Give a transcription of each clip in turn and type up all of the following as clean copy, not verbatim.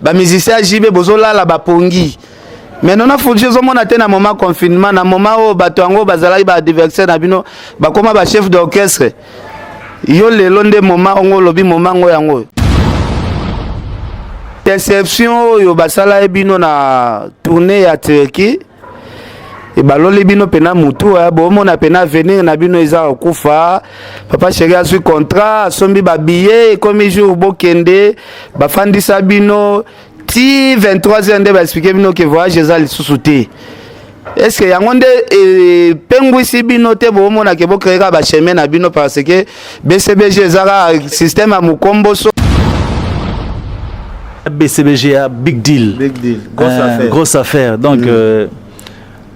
Bamusicien ya JB bozolala bapongi. Mais nona Fuji ozomona te na moment confinement, na moment oyo bato yango bazalaki ba adversaire na bino bakoma ba chef d'orchestre. Yo lelo nde moment ongo olobi moment ngo yango. Deception oyo basala ye bino na tournée ya Turquie ebaloli bino pena mutu eh, bomona pena avenir na bino eza kokufa. Papa chéri azwi contrat, asombi ba billets, ekomi jour bokende, bafandisa bino ti 23 heures nde ba expliquer bino ke voyage eza lisusu te. Est-ce que yango nde epengwisi bino te bomona ke bocree kaka bachemin na bino parce que BCBG eza kaka système ya mokomboso? BCBG ya big deal. Big deal. Grosse affaire. Grosse affaire. Donc,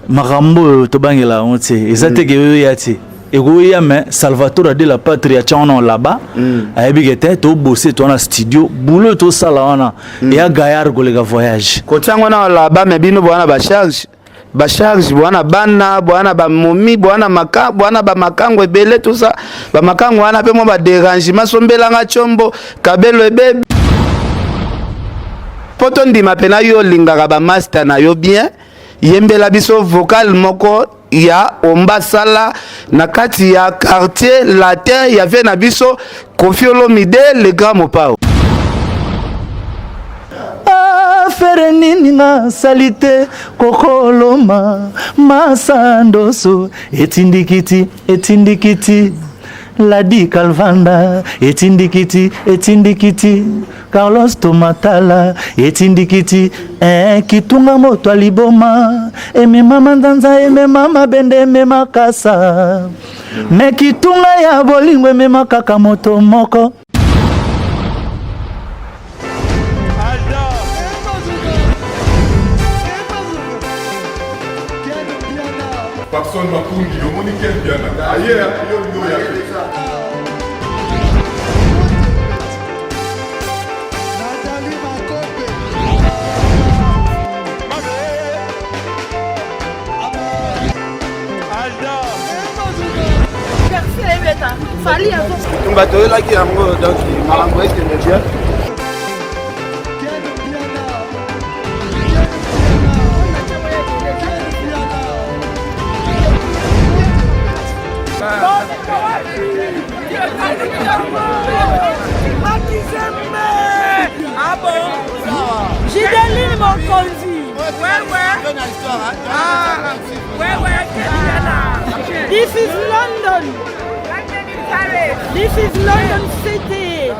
makambo oyo tobangela yango te, eza te ke oyo ya te ekoya, mais Salvatore de la Patrie atya wana là-bas, ayebi ke te tobose to wana studio, boulot tosala wana eya gaillard koleka voyage. Kotia yango na là-bas, mais bino bwana bacharge bacharge, bwana bana, bwana bamomi, bwana maka, bwana bamakango ebele, tout ça, bamakango wana mpe mwa badérangement, sombelanga tiombo kabelo ebebe mpo tondima mpena yo olingaka bamaster na yo bien. Yembela biso vocal moko ya Ombasala na kati ya Quartier Latin ya vie na biso Koffi Olomide, le grand Mopao. Afere nini nasali te kokoloma masandoso etindikiti etindikiti Ladi Kalvanda etindikiti etindikiti Carlos Tomatala etindikiti eh, kitunga moto aliboma emema manzanza emema mabende emema kasa me kitunga ya bolingo emema kaka moto moko. Papson Makungi, omoni Ken Mpiana aye yo ndo ya te. Tumba toyelaki yango, donc makambo ekende bien. Gideline Mokonzi. Ouais, ouais. Ah, ouais, ouais. This is London. This is London City.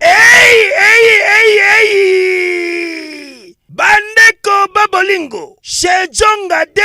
Hey, hey, hey, hey! Bandeko babolingo, chez Djonga de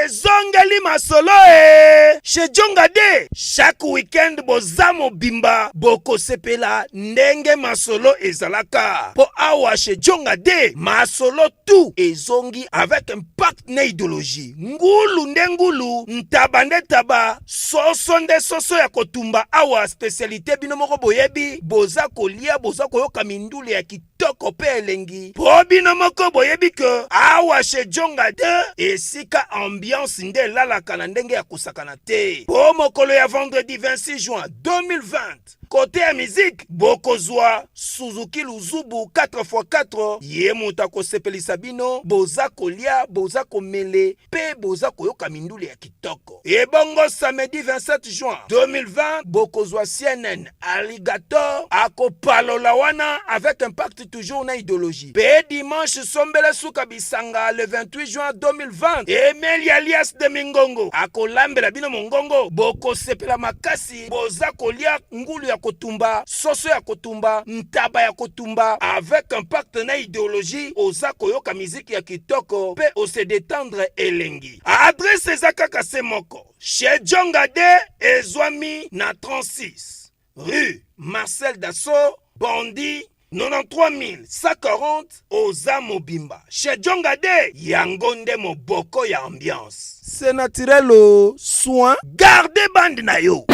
ezongeli masolo e. Chez Djonga de, chaque week-end boza mobimba bokosepela ndenge masolo ezalaka. Po awa chez Djonga de, masolo tout ezongi avec impact na idéologie. Ngulu nde ngulu, ntaba nde taba, soso nde soso ya kotumba awa spécialité bino moko boyebi, boza kolia, boza koyoka mindule ya kitoko pe elengi. Po bino moko boyebi ke awa chez Djonga 2 esika ambiance nde elalaka na ndenge ya kosakana te. Po mokolo ya vendredi 26 juin 2020, kote ya musique bokozwa Suzuki Luzubu 4x4, ye moto akosepelisa bino, boza kolia, boza komele pe boza koyoka mindule ya kitoko. Ebongo samedi 27 juin 2020 bokozwa CNN Alligator akopalola wana avec impact toujours na idéologie. Pe dimanche sombele suka bisanga le 28 juin 2020 Emelia alias de Mingongo akolambela bino mongongo, bokosepela makasi, boza kolia ngulu ya kotumba, soso ya kotumba, ntaba ya kotumba avec impact na idéologie, oza koyoka miziki ya kitoko pe ose détendre elengi. Adresse eza kaka se moko chez Djonga de ezwami na 36 rue Marcel Dassault, Bondy 93140 oza mobimba. Chez Djonga de yango nde moboko ya ambiance. C'est naturel au soin. Gardez bande na yo.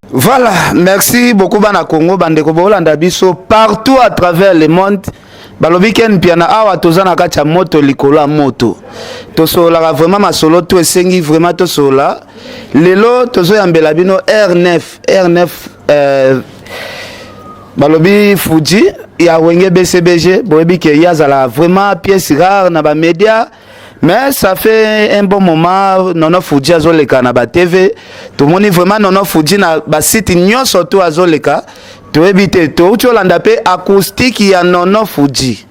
Voilà, merci beaucoup bana Congo, bandeko bolanda biso partout à travers le monde. Balobi Ken Mpiana awa toza na kati ya moto likolo ya moto. Tosololaka vraiment masolo to esengi vraiment tosolola. Lelo tozoyambela bino R9, R9 balobi Fuji ya Wenge BCBG, boyebi ke ye azala vraiment pièce rare na ba média. Mais ça fait un bon moment Nono Fuji azoleka na ba TV. Tomoni vraiment Nono Fuji na ba site nyonso to azoleka. Toyebi te touti olanda mpe acoustique ya Nono Fuji.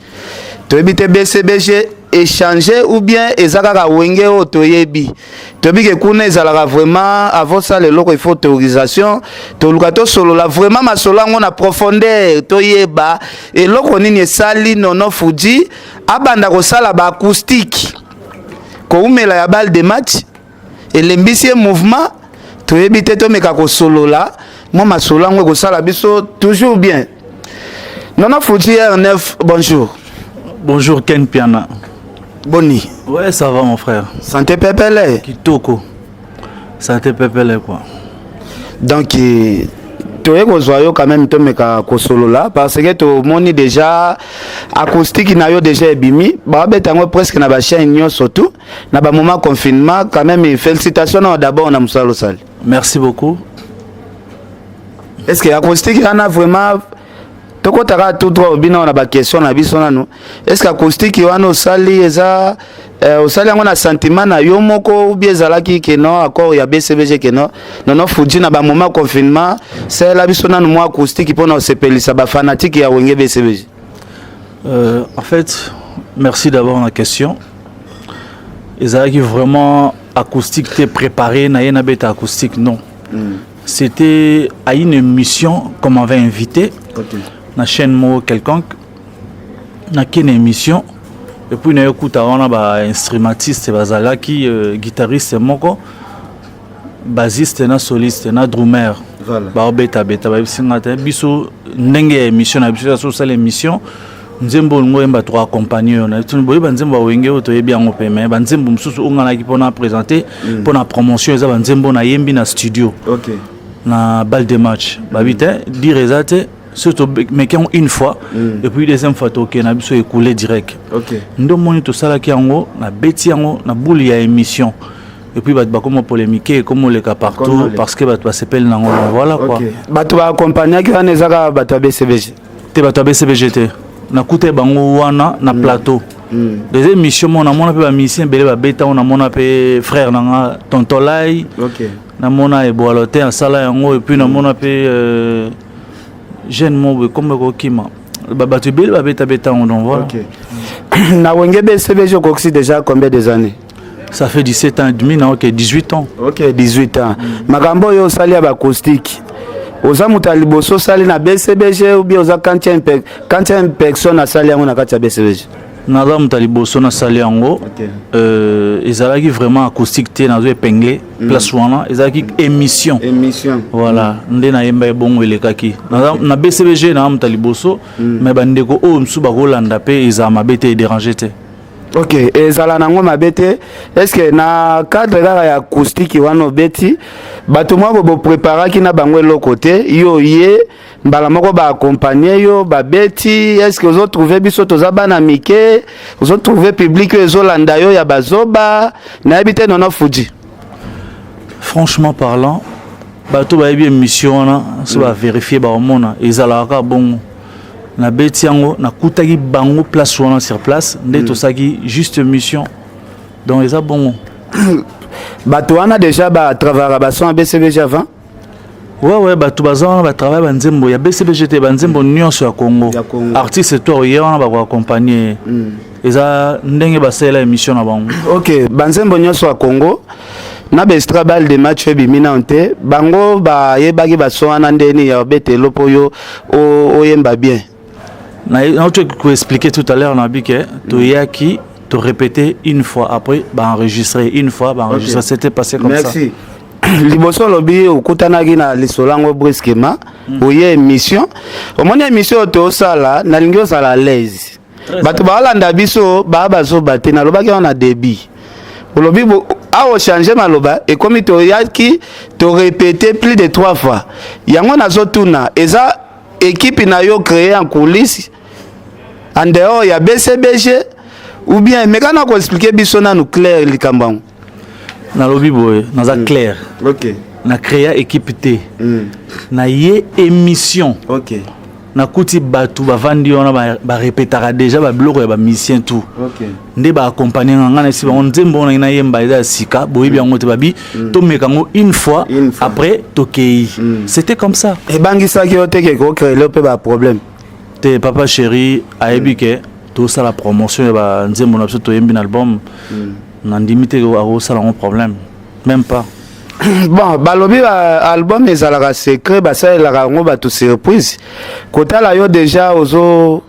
Toyebi te BCBG échanger ou bien eza kaka Wenge oyo toyebi. Toyebi ke kuna ezalaka vraiment avant sala eloko il faut autorisation. Toluka tosolola vraiment masolo yango na profondeur, toyeba eloko nini esali Nono Fuji abanda kosala ba acoustique koumela ya balle de match elembisi ye mouvement. Toyebi te, tomeka kosolola mwa masolo yango ekosala biso toujours bien. Nono Fuji R9, bonjour. Bonjour Ken Piana. Boni? Ouais, ça va mon frère. Santé pepele? Kitoko. Santé pepele quoi. Donc toye kozwa yo quand même, tomeka kosolola parce que tomoni déjà acoustique na yo déjà ebimi, babeta yango presque na bachaîne nyonso tout na bamoment confinement. Quand même, félicitation na d'abord na mosala osali. Merci beaucoup. Est ce que acoustique wana vraiment, tokɔtaka tout droit obina na baquestion na biso nanu, est ce que acoustique wana osali eza osali yango na sentiment na yo moko ou bien ezalaki ke non, accord ya BCBG, ke non, Nono Fuji na bamoment confinement salela biso nanu mwa acoustique mpona osepelisa bafanatike ya Wenge BCBG? En fait, merci d'abord la question. Ezalaki vraiment acoustique te préparé na ye nabeta acoustique, non. C'était à une émission qu'on m'avait invité na chaîne moko quelconque. Nakei na émission et puis nayokuta wana bainstrumentiste bazalaki, guitariste moko, bassiste na soliste na drummer. Baobetabeta, bayebisi nga te biso ndenge ya émission na biso eza osala émission, nzembo olingo oyemba, toaccompagne yo. Boyeba nzembo ya Wenge oyo toyebi yango mpe, mais banzembo mosusu oyo nga nayaki mpona présenter, mpona promotion, eza banzembo nayembi na studio na balle de match. Babi te dire eza te, soki tomeki yango une fois et puis deuxième fois tokende na biso écoulé direct. Nde omoni tosalaki yango, nabeti yango na bule ya émission et puis bato bakoma polémique, ekoma oleka partout parce que bato basepeli nango. Voilà quoi. Bato baaccompagnaki wana eza kaka bato ya BCBG? Te, bato ya BCBG te. Nakuta bango wana na plateau des émissions mo namona mpe bamusicien ebele babeta ngo. Namona mpe frère na nga Tontolai, namona Ebwalo te asala yango, et puis namona mpe jeune mo boye kombo ekokima, bato ebele babetabeta yango. Donc voilà. Na Wenge BCBG okokisi déjà combien des années? Ça fait 17 ans et demi na, ok, 18 ans. Ok, 18 ans. Makambo oyo osali ya baacoustique, oza moto ya liboso osali na BCBG ou bien oza quantième personne asali yango na kati ya BCBG? Naza moto ya liboso nasali yango. Ezalaki vraiment acoustique te, nazo épingle place wana, ezalaki émission. Émission. Voilà, nde nayemba ebongo elekaki. Na BCBG naza moto ya liboso, mais bandeko oyo mosusu bakolanda mpe, ezala mabe te, edérange te. Ok, ezala nango mabe te. Est ce que na cadre kaka ya acoustique wana obeti, bato mwa bo bopreparaki na bango eloko te, yo ye mbala moko baaccompagne yo, babeti? Est ce que ozotrouve biso toza bana mike, ozotrouve public oyo ezolanda yo ya bazoba? Nayebi te, Nono Fuji. Franchement parlant, bato bayebi émission wana so bavérifie, baomona ezalaka kaka bongo. Nabeti yango, nakutaki bango place wana sur place nde tosalaki juste mission, donc eza bongo. Bato wana déjà batravaka bason ya BCBG avant? Ouais, bato baza wana batravaille banzembo ya BCBG te, banzembo nyonso ya Congo. Ya Congo. Artiste to oye wana bakoaccompagne, eza ndenge basalela émission na bango. Ok, banzembo nyonso ya Congo na baextra balle de match ebimi nano te, bango bayebaki bason wana ndeni ya obetelo mpo yo oyemba bien? Nauti koexpliquer tout à l'heure, nabi ke toyaki torépéter une fois, après baenregistrer une fois, baenregistrer. C'était passé comme ça. Merci. Liboso olobi okutanaki na lisolo yango brusquement, oye émission, omoni émission oyo tosala, nalingi ozala à l'aise. Bato baolanda biso baa bazoba te. Nalobaki wana na début, olobi awa ochange maloba, ekomi toyaki torépété plus de trois fois. Yango nazotuna, eza équipe na yo créé en coulisse? En dehors ya BCBG ou bien meka na koexpliquer biso nanu clair likambo yango. Nalobi boye, naza clair. Na créa équipe te. Na ye émission. Nakuti bato bavandi wana, barepetaka déjà babiloko ya bamusicien tout. Nde baaccompagne nga, nga na esi bango nzembo wana nayemba eza ya sika, boyebi yango te, babi tomeka yango une fois. Une fois. Après tokei, c'était comme ça. Ebangisaki yo te ke kocréer mpe baproblème? Te, papa chéri ayebi ke tosala promotion ya banzembo na biso toyembi na album. Nandimi te akosala yango problème, même pas. Bon, balobi ba album ezalaka secret, basalelaka yango bato surprise. Kotala yo déjà ozo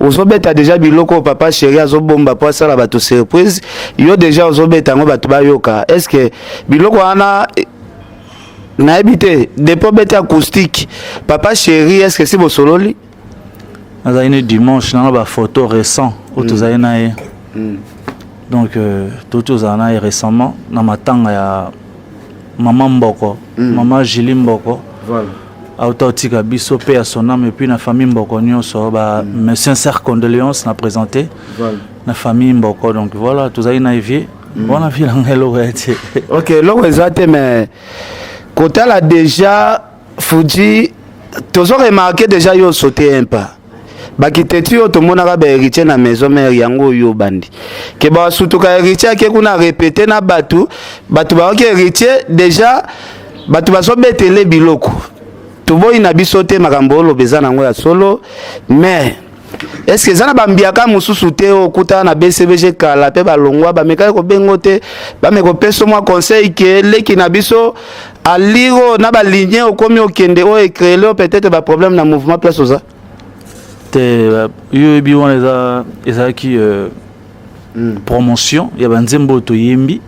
ozobeta déjà biloko oyo papa chéri azobomba mpo asala bato surprise, yo déjà ozobeta yango, bato bayoka. Est ce que biloko wana nayebi te, depuis obeti acoustique, papa chéri, est ce que si bosololi? Nazali ne dimanche nanga bafoto récent oyo tozali na ye. Donc toti ozala na ye récemment na matanga ya mama Mboko, mama Julie Mboko. Auta otika biso mpe ya son âme, et puis na famille Mboko nyonso, ba mes sincères condoléances na présenté na famille Mboko. Donc voilà, tozali na ye wana, vie nanga eloko ya te. Ok, eloko eza te, mais kotala déjà Fuji, tozo remarquer déjà yo sauter un pas. Bakiteti oyo tomonaka bahéritier na maison mère, yango oyo obandi ke basutuka héritier ake kuna répéter na bato, bato bayoki héritier déjà, bato bazobetele biloko. Toboyi na biso te, makambo oloba eza nango ya solo, mais est ce que eza na bambiaka mosusu te oyo okutana na BCBG kala mpe balongwa, bamekaki kobengo te, bameka kopesa mwa conseil ke leki na biso aliro na baligne okomi okende oyo ecréer oyo peut-être baproblème na mouvement place oza? Te, yo oyebi wana eza ezalaki promotion ya banzembo oyo toyembi.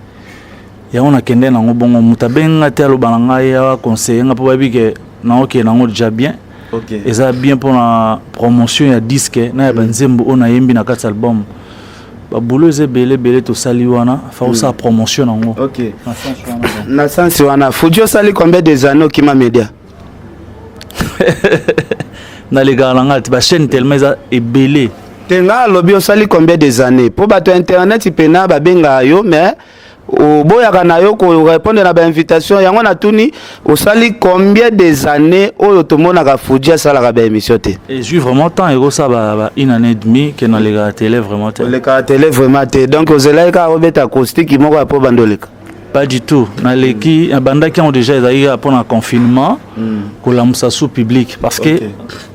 Yango nakende nango bongo, moto abenga te, aloba na ngai, aconseille nga mpo bayebi ke naokende nango déjà bien. Eza bien mpona promotion ya disque na ya banzembo oyo nayembi na kati ya album. Babulo eza ebele ebele tosali wana, fa kosala promotion nango. Na sens wana, donc. Na sens wana, Fuji, osali combien des années okima média? Nalekaka na ngai te, bachaîne tellement eza ebele. Te, nga alobi osali combien des années, mpo bato ya internet mpena babengaka yo, mais oboyaka na yo korépondre na bainvitation. Yango natuni, osali combien des années oyo tomonaka Fuji asalaka baémission te? Ezwi vraiment temps, ekosala ba une année et demie ke nalekaka télé vraiment te. Olekaka télé vraiment te, donc ozelaki kaka obeta acoustique moko ya mpo banda oleka? Pas du tout. Naleki, nabandaki yango déjà, ezalaki kaka mpona confinement, kolamusa sous public, parce que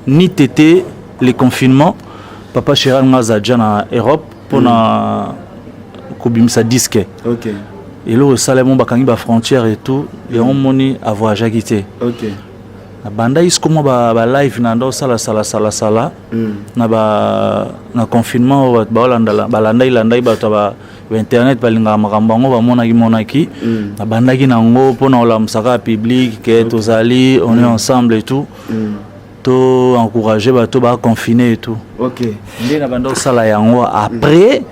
ni tete le confinement, papa chéri nga aza déjà na Europe mpona kobimisa disque. Eloko esalemi, bakangi bafrontière et tout, yango moni avoyageaki te. Nabandaki siko mwa balive na nda osala salasala na ba na confinement oyo bato baolanda, balandaki landaki, bato ya bainternet balingaka makambo yango, bamonaki monaki. Nabandaki nango mpona kolamusaka ya public ke tozali, on est ensemble et tout, to encourager bato baconfine et tout. Nde na banda kosala yango. Après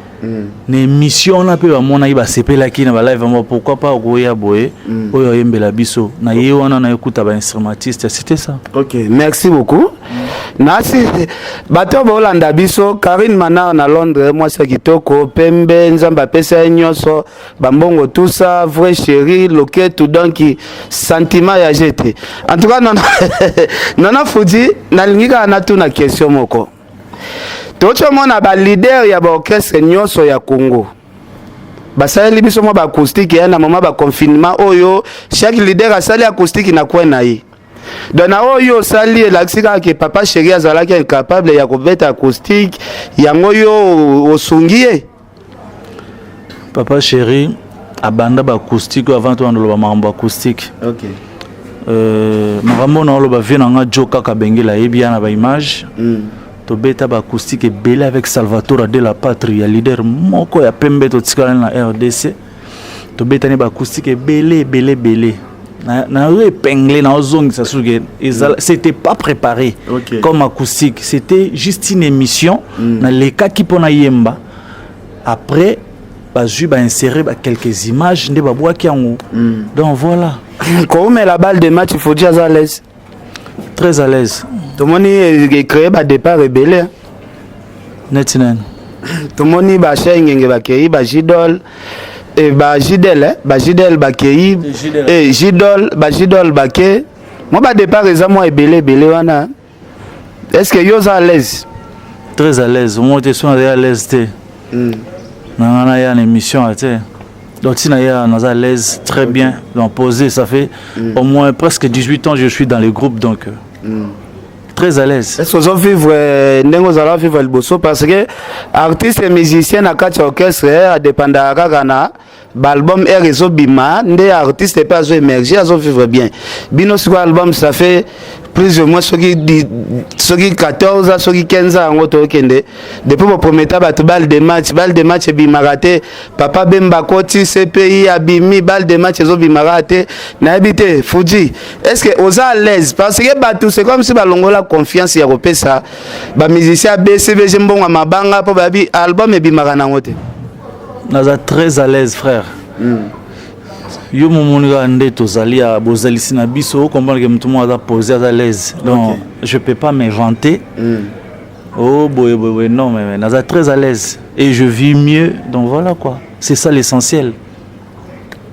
na émission wana mpe bamonaki, basepelaki na balive yango, pourquoi pas okoya boye oyo oyembela biso na ye wana, nayekuta bainstrumentiste, c'était ça. Ok, merci beaucoup. Nasi bato oyo baolanda biso, Karine Manar na Londres, mwasi ya kitoko, pembe, Nzambe apesa ye nyonso, bambongo, tout ça, vrai chéri loketu, donc sentiment ya je te. En tout cas, nana nana Fuji, nalingi kaka natuna question moko. Toti omona baleader ya baorchestre nyonso ya Congo basaleli biso mwa baacoustique ya na moma baconfinement oyo, chaque leader asali acoustique na coin na ye. Donc na oyo osali elakisi kaka ke papa chéri azalaki incapable ya kobeta acoustique, yango yo osungi ye? Papa chéri abanda baacoustique oyo avant tobanda oloba makambo acoustique. Makambo na oloba, vie na nga jo kaka bengela ayebi ya na baimage. Tobeta baacoustique ebele avec Salvatore de la Patrie ya leader moko ya pembe totikala na RDC. Tobetani baacoustique ebele ebele ebele. Nazo épinglé, naozongisa soki c'était pas préparé comme acoustique, c'était juste une émission. Nalekaki mpo nayemba, après bazwi bainsérer ba quelques images nde babwaki yango. Donc voilà. Koumela balle de match, Fuji aza à l'aise? Très à l'aise. Tomoni ecréer badépart ebele. Neti nani? Tomoni bashai ngenge bakei, bajidol, e bajidel, eh? Bajidel bakei, e jidol, bajidol bake. Mwa badépart eza mwa ebele ebele wana. Est ce que yo oza à l'aise? Très à l'aise. Omoi te, so nazali à l'aise te, na nga naya na émission ya te. Donc ntina ya naza à l'aise, très bien. Donc posé, ça fait au moins presque 18 ans je suis dans le groupe, donc très à l'aise. Est ce que ozovivre ndenge ozala vivre liboso? Parce que artiste musicien na kati ya orchestre adépendaka kaka na baalbum. Aire ezobima nde artiste mpe azo émerger, azovivre bien. Bino sikoyo, album, ça fait plus ou moins soki 14 ans, soki 15 ans yango tokende depuis boprometa bato balle de match. Balle de match ebimaka te. Papa Bemba koti CPI, abimi, balle de match ezobimaka te. Nayebi te, Fuji, est ce que oza à l'aise? Parce que bato, c'est comme si balongola confiance ya kopesa bamusicien ya BCBG mbongo ya mabanga, mpo bayebi album ebimaka nango te. Naza très à l'aise, frère. Yo momoni kaka nde tozali ya bozalisi na biso, ocomprendre ke motu moko aza posé, aza à l'aise. Donc je peux pas m'inventer oh boye boye boye, non, mais naza très à l'aise et je vis mieux. Donc voilà quoi, c'est ça l'essentiel.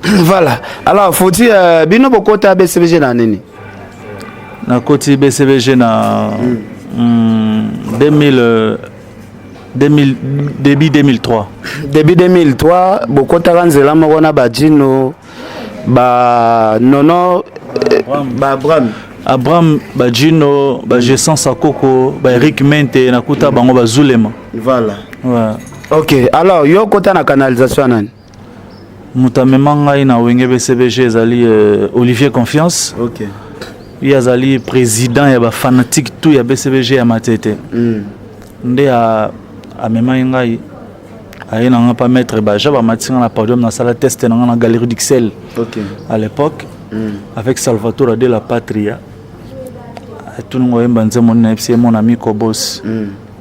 Voilà. Alors Fuji, bino bokota BCBG na nini? Nakoti BCBG na 2000, 2000, début 2003. Début 2003. Bokotaka nzela moko na bajino, ba nono, ba Abraham? Abraham, bajino, bagessan Sakoko, baeric Mente, nakuta bango bazulema. Voilà. Ouais. Ok, alors yo okota na canalisation ya nani? Moto amema ngai na Wenge BCBG ezali Olivier Confiance. Ye azali président ya bafanatique tout ya BCBG ya Matete. Nde amemaki ngai, aye na nga pa maître Baja, bamatisi nga na podium, nasala test na nga na Galerie d'Ixelles à l'époque avec Salvatore de la Patria. Atuninga oyemba nzembo nini? Nayebisi ye "Mon ami Kobos".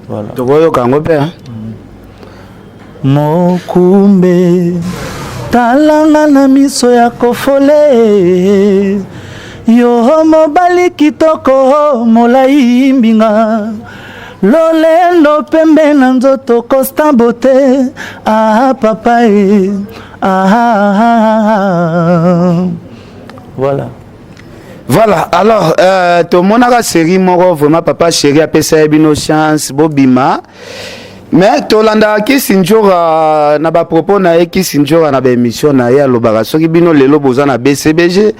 Voilà. Tokoyoka yango mpe, hein? Mokumbe, talanga na miso ya kofole, yo mobali kitoko, molai mbinga, lolendo pembe na nzoto, Constant Bote, ah papa e ah, ah, ah. Voilà. Voilà. Alors tomonaka série moko, vraiment Papa Chéri apesa ye bino chance bobima, mais tolandaka Kisi Nzora na bapropos na ye. Kisi Nzora na baémission na ye alobaka soki bino lelo boza na BCBG,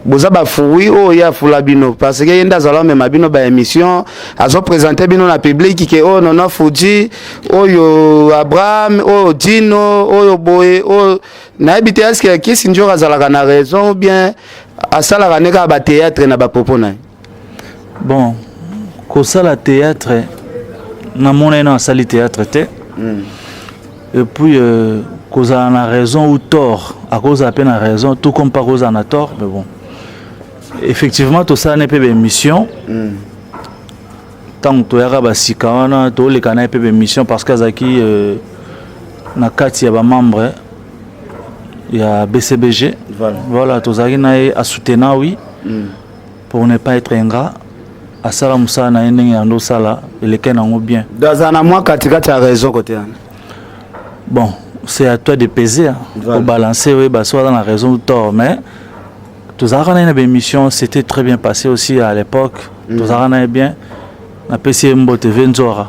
boza bafruit oyo ye afula bino, parce que ye nde azala omema bino baémission, azoprésente bino na public ke oyo Nono Fuji, oyo Abraham, oyo Dino, oyo boye, oyo nayebi te. Est-ce Kisi Nzora azalaka na raison ou bien asalaka nde kaka bathéâtre na bapropos na ye? Bon, kosala théâtre, namona ye na asali théâtre te. Et puis kozala na raison ou tort, akozala mpe na raison tout comme mpa kozala na tort. Mais bon, effectivement tosalani mpe baémission ntango toyaka basika wana, toleka na ye mpe baémission parce que azalaki na kati ya bamembre ya BCBG. Voilà, tozalaki na ye, asoutenant, oui. Pour ne pas être ingrat, asala mosala na ye ndenge yango osala elekai nango bien. Aza na mwa katikati ya raison kote wana. Bon, c'est à toi de peser, hein. Voilà. Balancer, oui, soit dans la raison ou tort, mais tozalaka na ye na baémission, c'était très bien passé aussi à l'époque. Tozalaka na ye bien, napesi ye mbote ve Nzora.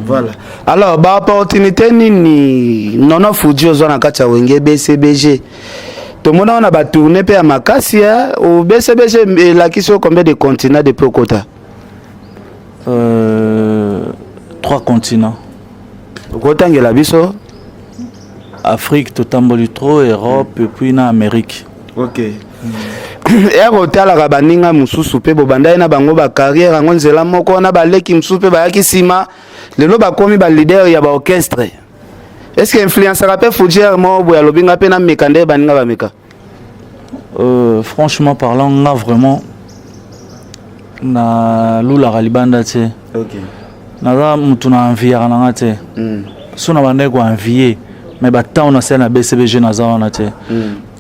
Voilà. Alors baopportunité nini Nono Fuji ozwa na kati ya Wenge BCBG? Tomona wana batourne mpe ya makasi ya o BCBG elakisi yo combien de continent depuis okota? Trois continents. Okotangela biso? Afrique totamboli trop, Europe et puis na Amérique. Ok. Ere otalaka baninga mosusu mpe bobandai na bango bacarrière yango nzela moko wana, baleki mosusu mpe bayaki nsima, lelo bakomi baleader ya baorchestre. Est ce que influençaka mpe Fujiere moko boye, alobi nga mpe nameka nde baninga bameka? Franchement parlant, nga vraiment nalulaka libanda te. Naza mutu na enviaka na nga te. So na bandaki koenvie, mais batemps nasali na BCBG, naza wana te.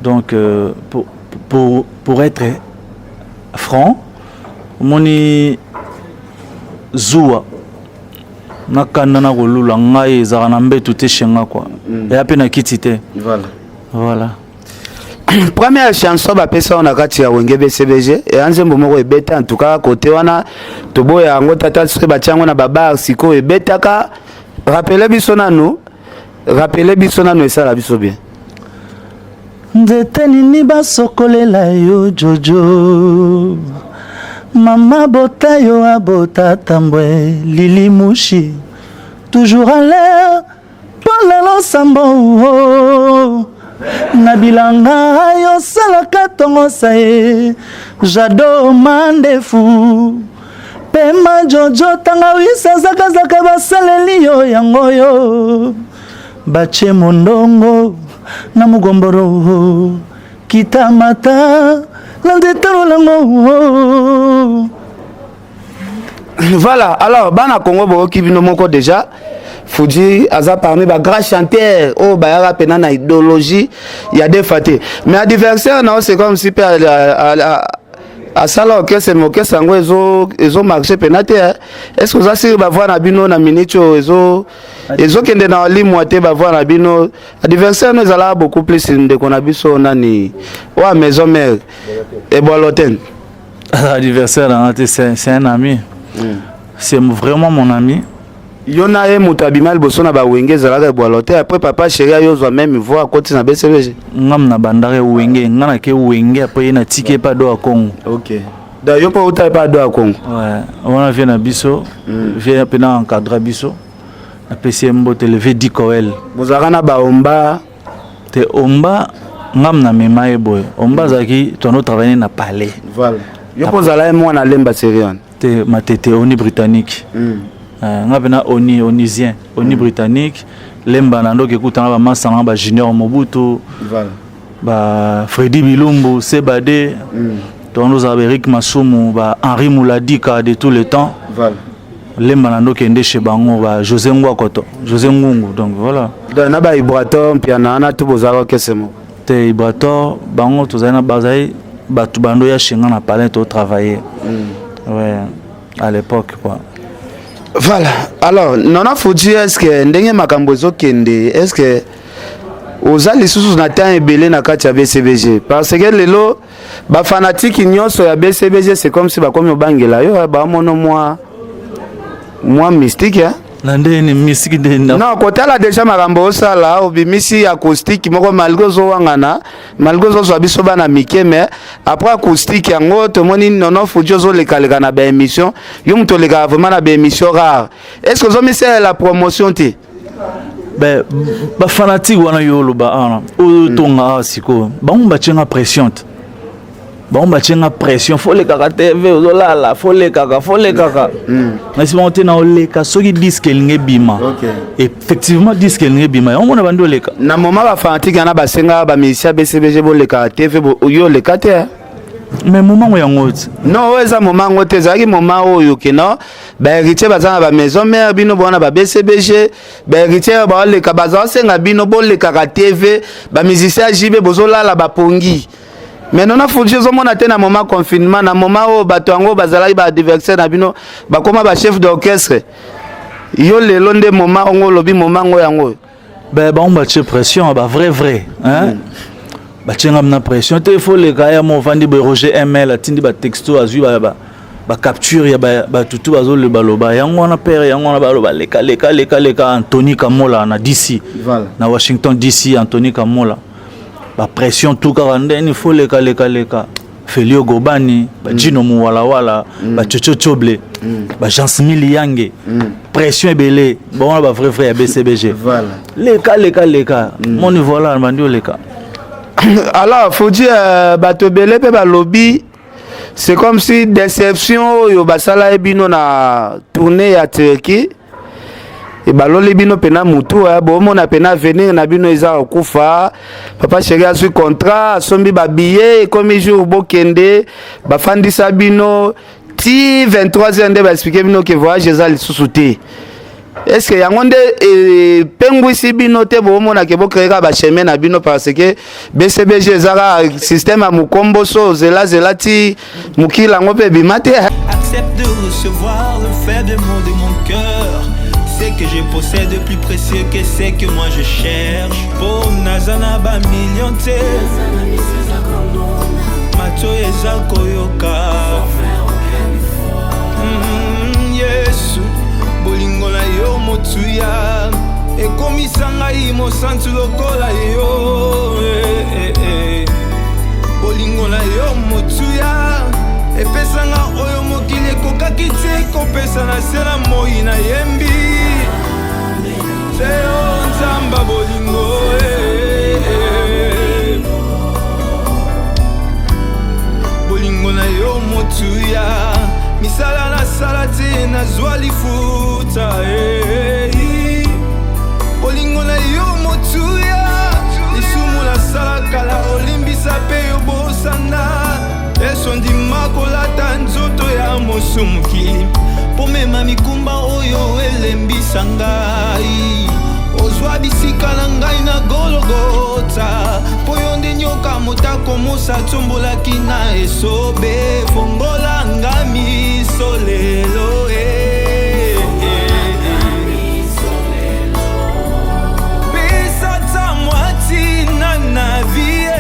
Donc pour être franc, omoni zuwa. Nakanda na kolula ngai ezalaka na mbetu te shenga kua. Eya mpe na kiti te. Voilà. Voilà. Première chanson bapesa yo na kati ya Wenge BCBG, eya nzembo moko ebeta. En tout cas, kote wana toboya yango tata, soki batia yango na babar sikoyo ebetaka. Rappeler biso nanu, rappeler biso nanu, esala biso bien. Nzete nini basokolela yo Jojo, mama bota yo abota tambwe lili mushi, toujours à l'air mpona losambo na bilanga yosalaka ntongo sa ye jado mandefu pema Jojo tangawisa zakazaka basaleli yo yango yo batie mondongo na mogomboro kitamata na nzete lolango. Voilà. Alors, bana Congo, boyoki bino moko déjà, Fuji aza parmi ba grand chanteur oyo bayaka mpena na idéologie ya Defa te. Mais adversaire na yo, c'est comme si mpe asala orchestre, mais orchestre yango ezomarche mpena te. Est ce que oza sûr? Bavoix na bino na minute oyo ezokende na limwa te. Bavoix na bino, adversaire no ezalaka beaucoup plus ndeko na biso nani oyo Maison Mère, Ebwaloten. Adversaire nanga te, c'est un ami. C'est vraiment mon ami. Yo na ye, moto abima liboso na bawenge ezalaka Ebwalo te. Après, Papa Chéri ayozwa même voix, akoti na BCBG. Ngam na bandaka Wenge, nga nake Wenge, après ye natiki epa do ya Congo. Ok, donc yo mpo uta epa do ya Congo. Ouais, wana vie na biso, vie mpe na encadre biso, napesi ye mbote, le vieux Dikoel. Bozalaka na baomba? Te, omba ngam na mema ye boye. Omba azalaki, toando travaille na palais. Voilà, yo mpo ozala ye mwana Lemba série wana? Te, Matete, oni britannique. Nga mpe na oni onisien, oni britannique, Lemba na ndoki ekutanga bamasanga, bajunior Mobutu. Voilà. Ba Fredi Bilumbu Sebade. Toando ozala ba Eric Masumu, ba Henri Mouladika de tout le temps. Voilà. Lemba na ndoki ende chez bango, ba José Ngwakoto, José Ngungu, donc voilà. Donc na ba Ibrator Mpiana wana tu bozalaka orchestre moko? Te, Ibrator bango tozali na bazali bato bando ya shenga na palin totravailler. Ouais, à l'époque quoi. Voilà. Alors, Nana Fuji, est ce que ndenge makambo ezokende, est ce que oza lisusu na temps ebele na kati ya BCBG? Parce que lelo bafanatike nyonso ya BCBG, c'est comme si bakomi obangela yo, bamono mwa mystique, hein? Na ndeni mystique nde? Non, kotala déjà makambo osala, obimisi acoustique moko, malgré ozowangana, malgré ozozwa biso bana mike, mais après acoustique yango tomoni Nono Fuji ozolekaleka na baémission. Yo moto olekaka vraiment na baémission rare. Est ce que ozomisalela promotion te? Ben, bafanatike wana yo oloba awa, oyo tonga awa sikoyo, bango batienga pression te. Bango batienga pression, fo lekaka TV, ozolala, fo lekaka, fo lekaka. Nasi bango te, na oleka soki disque elingi ebima. Effectivement, disque elingi ebima, yango mona bandi oleka. Na moment bafanatike wana basengaka bamusicien BCBG bolekaka TV, yo oleka te, hein? Mais moment ngo yango ti. Non, oyo eza moment yango te. Ezalaki moment oyo keno bahéritier baza na bamaison mère, bino bona ba BCBG, bahéritier oyo baoleka, baza osenga bino bolekaka TV, bamusicien ya JB bozolala bapongi. Mais Nona Fuji, ozomona te na moment confinement, na moment oyo bato yango bazalaki baadversaire na bino bakóma bachef d'orchestre, yo lelo nde moment ongo olobi moment ngo yango oyo? Ben, bango batie pression, ba vrai vrai, hein? Batie nga na pression te, fo leka ya mo ovandi boye. Roger Ml atindi batexto, azwi bacapture ya batutu bazolobaloba yango wana, pere yango wana baloba leka, leka, leka, leka. Antony Kamola na DC. Voilà. Na Washington DC, Antony Kamola, bapression tout kaka ndeni, fo leka, leka, leka. Felio Gobani, bajino Muwalawala, bachocho Choble, bajansmili yange, pression ebele. Bango wana bavrai vrai ya BCBG. Voilà. Leka, leka, leka. Moni, voilà, bandi oleka. Alors Fuji, bato ebele mpe balobi c'est comme si déception oyo basala ye bino na tournée ya Turquie, ebaloli bino mpena mutu. Bomona mpena avenir na bino eza kokufa. Papa Chéri azwi contrat, asombi babillet, ekomi jour bokende, bafandisa bino ti 23 heures nde baexpliquer bino ke voyage eza lisusu te. Est ce que yango nde epengwisi bino te? Bomona ke bocréer kaka bachemin na bino, parce que BCBG eza kaka système ya mokomboso, ozelazela ti mokili yango mpe ebima te. Accepte de recevoir le faible mot de mon cœur. Ce que je possède de plus précieux que ce que moi je cherche. Po naza na ba million te. Matoyi eza koyoka. Yesu, bolingo na yo motuya ekomisa ngai mosantu lokola yo. Eh, eh, eh. Bolingo na yo motuya epesa nga oyo mokili ekokaki te kopesa na se na moi. Nayembi te yo Nzamba bolingo, eh, eh. Bolingo na yo motuya, misala nasala te nazwa lifuta, eh. Bolingo na yo motuya, lisumu nasala kala olimbisa mpe yobosana. Yesu ndima kolata nzoto ya mosumuki mpo mema mikumba oyo elembisa ngai. Ozwa bisika na ngai na Gologota mpo yo nde nyoka motako mosa atombolaki na esobe. Fongola nga miso lelo, eh, eh, eh. Pesa ta mwa ntina na vie.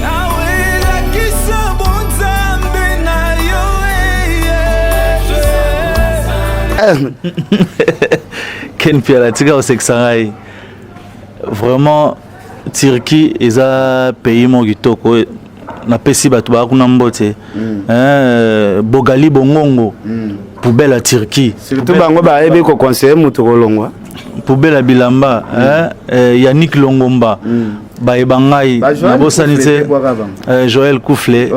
Awelakisa bonzambe na yo, eh, eh. Ken Piala, tika kosekisa ngai. Vraiment, Turquie eza pays moko kitoko. Napesi bato baya kuna mbote. Bogali bongongo, poubelle ya Turquie. Surtout bango bayebi koconseiller moto kolongwa. Poubelle ya bilamba, eh, Yannick Longomba, bayeba ngai. Ba Joël Nabosani Koufle te. te bwaka bango. Joël Koufle.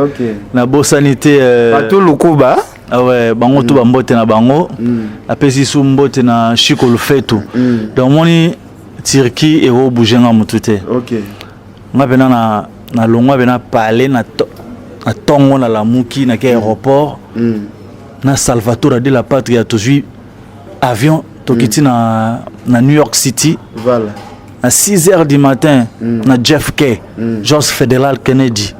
Nabosani te. Bato Lukuba. Ah ouais, bango tu bambote na bango. Apesi su mbote na Chiko Lufetu. Donc moni Turquie ekobouge nga motu te. Nga mpena na nalongwa mpe na palais na ntongo, nalamuki, nake aéroport na Salvatore de la Patria, tozwi avion, tokiti na New York City. Na 6 heures du matin na JFK, George Federal Kennedy.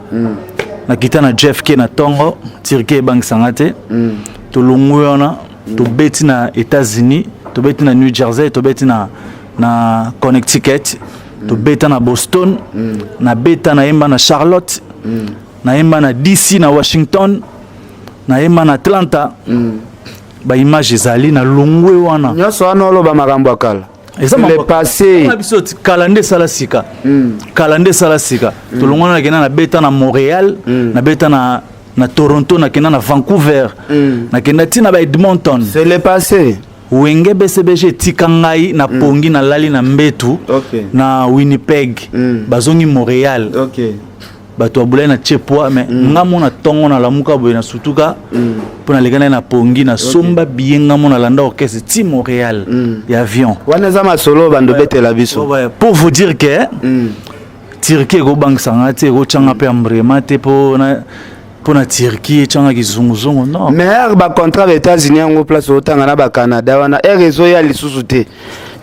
Nakita na JFK na ntongo. Turquie ebangisanga te. Tolongwi wana, tobeti na États-Unis, tobeti na New Jersey, tobeti na Connecticut, tobeta na Boston, nabeta, nayemba na Charlotte, nayemba na DC, na Washington, nayemba na Atlanta. Baimage ezali. Nalongwe wana. Nyonso wana oloba makambo ya kala. Eza Le passé. Mpona biso kala nde esala sika, kala nde esala sika. Tolongwana, nakenda nabeta na Montréal, nabeta na Toronto, nakenda na Vancouver, nakenda ntina ba Edmonton. C'est le passé. Wenge BCBG etika ngai na pongi, nalali na mbetu na Winnipeg. Bazongi Montréal. Bato babulai na tie poids, mais nga mo na ntongo nalamuka boye, nasutuka mpo naleka nai na pongi, nasomba billet, nga mo nalanda orchestre ti Montréal ya avion. Wana eza masolo bando betela biso. Ouais, pour vous dire que Turquie ekobangisa nga te, ekotyanga mpe ambrema te mpo na Turquie etyanga kizunguzungu, non. Mais ere bacontrat ba États-Unis yango, place otanga na Bacanada wana, ere ezoya lisusu te.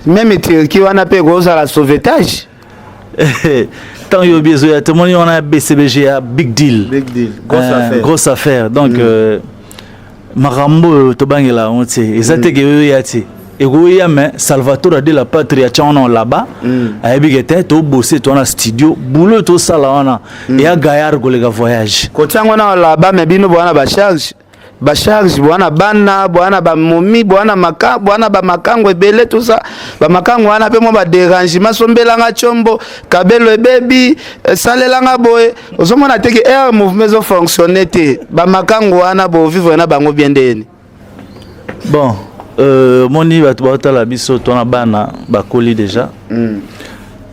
Même Turquie wana mpe ekozala sauvetage. Ntango yobi ezoya, tomoni wana ya BCBG ya big deal. Big deal, grosse affaire. Grosse affaire. Donc makambo oyo tobangela yango te, eza te ke oyo ya te ekoya, mais Salvatore de la Patrie atya wana là-bas, ayebi ke te tobose to wana studio, boulot tosala wana eya gaillard koleka voyage. Kotia yango na laba, mais bino bwana bacharge, bacharge, bwana bana, bwana bamomi, bwana maka, bwana bamakango ebele, tout ça. Bamakango wana mpe mwa badérangement: sombelanga tiombo, kabelo ebebi, salelanga boye. Ozomona te ke air mouvement ezofonctionne te? Bamakango wana bovivre na bango bien ndeni? Bon, moni bato baotala biso, tona bana bakoli déjà,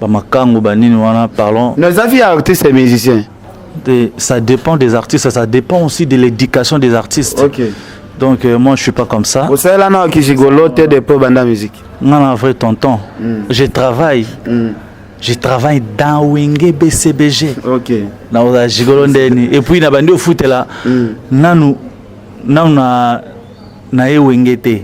bamakango banini wana, parlons. Non, eza vie ya artiste et musicien. Ça dépend des artistes, ça dépend aussi de l'éducation des artistes. Donc moi je suis pas comme ça. Osalela na okigigolo te depuis banda musique? Nga na vrai tonton, je travaille, je travaille dans Wenge BCBG. Nakozala gigolo ndeni? Et puis na bandi ofutela nanu nanu na ye Wenge te.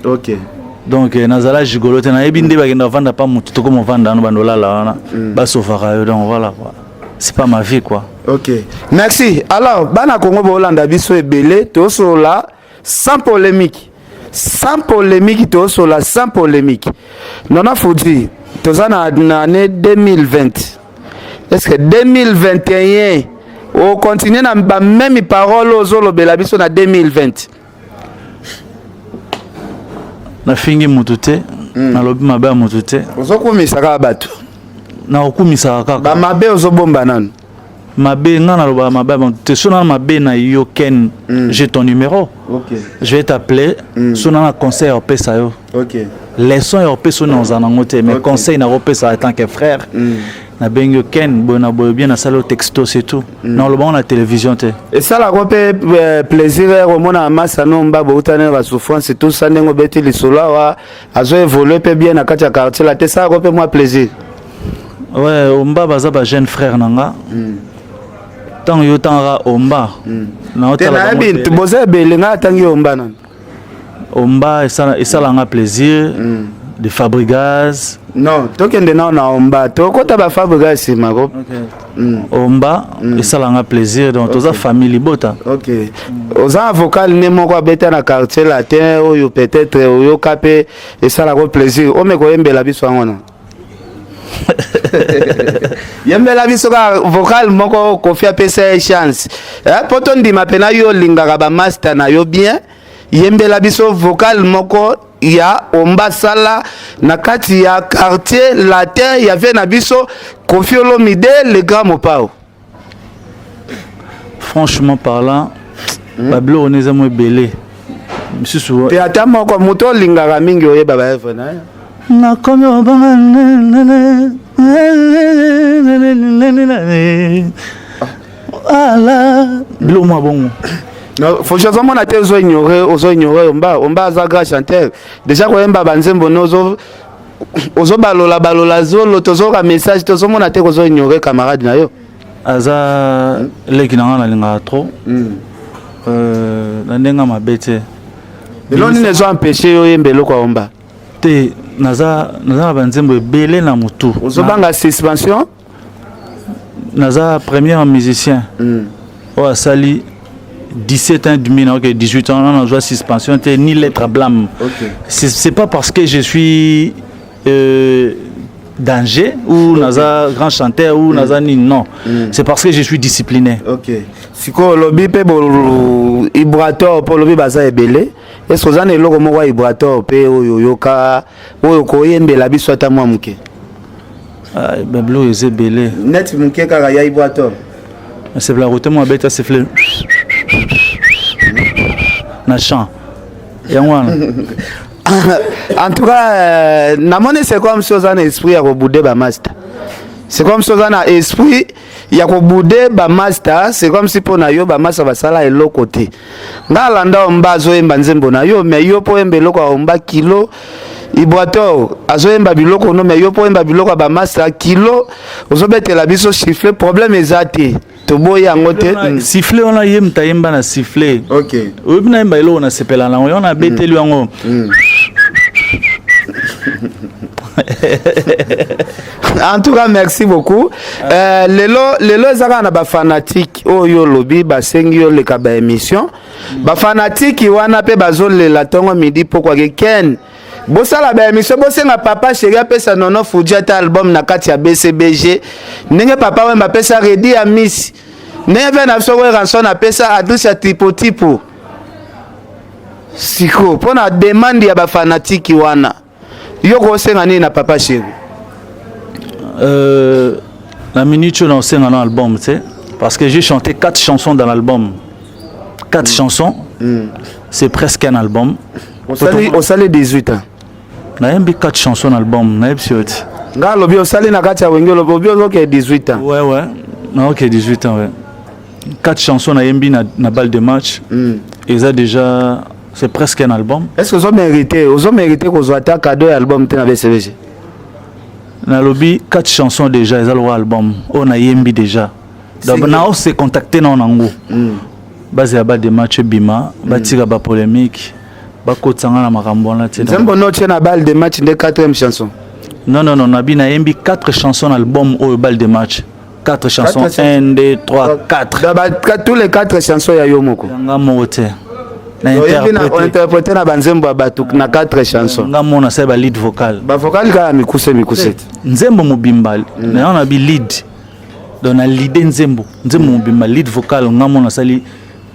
Donc nazala gigolo te. Nayebi nde bakenda kovanda pa motu, tokoma ovanda wana, bando olala wana, basofaka yo. Donc voilà quoi, c'est pas ma vie quoi. Ok, merci. Alors bana Kongo, boolanda biso ebele, tosola. Sans polémique. Sans polémique, tozosola sans polémique. Nana Fuji, toza na, na année 2020. Est-ce que 2021 okontinue na ba même parole ozolobela biso na 2020? Nafingi motu te, nalobi mabe ya motu te. Ozokumisa kaka bato. Nakokumisaka kaka. Bamabe ozobomba nanu. Mabe, nga nalobaka mabe ya motu te. So na mabe na yo, Ken, j'ai ton numéro, je vais t'appeler. So na na conseil ya kopesa yo, leçon ya kopesa oyo naozala nango te, mais conseil nakopesa en tant que frère, nabengi yo: Ken, boye na boye, bien nasali yo texto, c'est tout. Naloba ngo na télévision te. Esalaka mpe plaisir ya komona masa no mba boutani na basouffrance, tout ça, ndenge obeti lisolo awa, azo évolue mpe bien na kati ya quartier la te, esalaka mpe mwa plaisir. Ouais, Omba baza ba jeune frère na nga. Ntango yo otangaka Omba, te naotala bango nayebi ebele. Boza ebele, ngai atangi Omba nano. Omba esalanga plaisir de Fabrigaz. Non, tokende nao na Omba, tokota bafabrika nsima ko. Omba esalanga plaisir, donc toza famille libota. Ok, oza na vocal ne moko abeta na Quartier Latin oyo peut-être oyoka mpe esalaka plaisir, ome koyembela biso yango na yembela biso kaka vocal moko Kofi apesa ye chance, mpo tondima mpena yo olingaka bamaster na yo bien. Yembela biso vocal moko ya Omba sala na kati ya Quartier Latin ya vie na biso Kofi Olomide, le grand Mopao. Franchement parlant, babiloko wana eza mo ebele misusu. Te, ata moko, moto olingaka mingi, oyeba baevre na ye. Nakomi obanga. Ala biloko mwa bongo. Non, faut ozomona te, ozo ignore, ozo ignore Omba. Omba aza grand chanteur déjà, koyemba banzembo no ozo ozobalola balola zolo, tozoka message, tozomona te, kozo ignore camarade na yo. Aza leki na nga, nalingaka trop, na ndenge mabe te. Lelo nini ezo empêche yo oyemba eloko ya Omba? Te, naza na banzembo ebele na motu. Ozobanga suspension? Naza premier musicien oyo asali 17 ans et demi, na ok 18 ans, nazwa suspension te, ni lettre à blâme. C'est pas parce que je suis danger ou naza grand chanteur ou naza nini, non, c'est parce que je suis discipliné. Ok, sikoyo olobi mpe Ibrator, mpo olobi baza ebele, est-ce oza na eloko moko ya Ibrator mpe oyo oyoka, oyo koyembela biso ata mwa moke? Ah, babiloko eza ebele. Neti moke kaka ya Ibrator. Nasepela kote mo abeta sifflet na champ yango wana. En tout cas, namoni c'est comme si oza na esprit ya kobouder bamaster, c'est comme si oza na esprit ya kobouder bamaster, c'est comme si mpo na yo bamaster basala eloko te. Nga alanda Omba azoyemba nzembo na yo, mais yo mpo oyemba eloko ya Omba kilo. Ibrator azoyemba biloko no, mais yo mpo oyemba biloko ya bamaster kilo, ozobetela biso sifflet. Problème eza te, toboyi yango te. Sifflet wana, ye moto ayemba na sifflet. Oyebi, nayemba eloko nasepela nango, yo nabeteli yango. En tout cas, merci beaucoup. Lelo eza kaka na bafanatike oyo olobi basengi yo leka baémission. Bafanatike wana mpe bazolela ntongo, midi, pokwake: Ken, bosala baémission, bosenga papa chéri apesa Nono Fuji ata album na kati ya BCBG, ndenge papa Wemba apesa Redi ya Misi, ndenge mpe na biso Werrason apesa adresse ya Tipo Tipo. Siko mpo na demande ya bafanatiki wana, yo kosenga nini na papa chéri? La minute oyo naosenga na album te, parce que j'ai chanté quatre chansons dans l'album, quatre chansons, c'est presque un album. Osali 18 ans. Nayembi quatre chansons na album, nayebisi yo ti. Nga alobi osali na kati ya Wenge, olobi ozoke 18 ans. Ouais, naoke 18 ans, ouais. Quatre chansons nayembi na balle de match, eza déjà, c'est presque un album. Est ce que ozomérite, ozomérite kozwa ata cadeau ya album te na BCBG? Nalobi quatre chansons déjà eza lokola album oyo nayembi déjà. Donc nao se contacter nao nango, bazela balle de match ebima, batika bapolémique, bakotisa nga na makambo wana te. Nzembo no tie na balle de match nde quatrième chanson? Non, nabi nayembi quatre chansons na album oyo, balle de match, quatre chansons. Quatre chansons. 1, 2, 3, 4. Tous les quatre chansons ya yo moko? Yanga moko te. Na interprété na banzembo ya bato na 4 chansons. Nga mona nasali ba lead vocal. Bavocal kaka mikuse mikuse te. Nzembo mobimba na na bi lead. Donc na lead nzembo, nzembo mobimba lead vocal nga mona nasali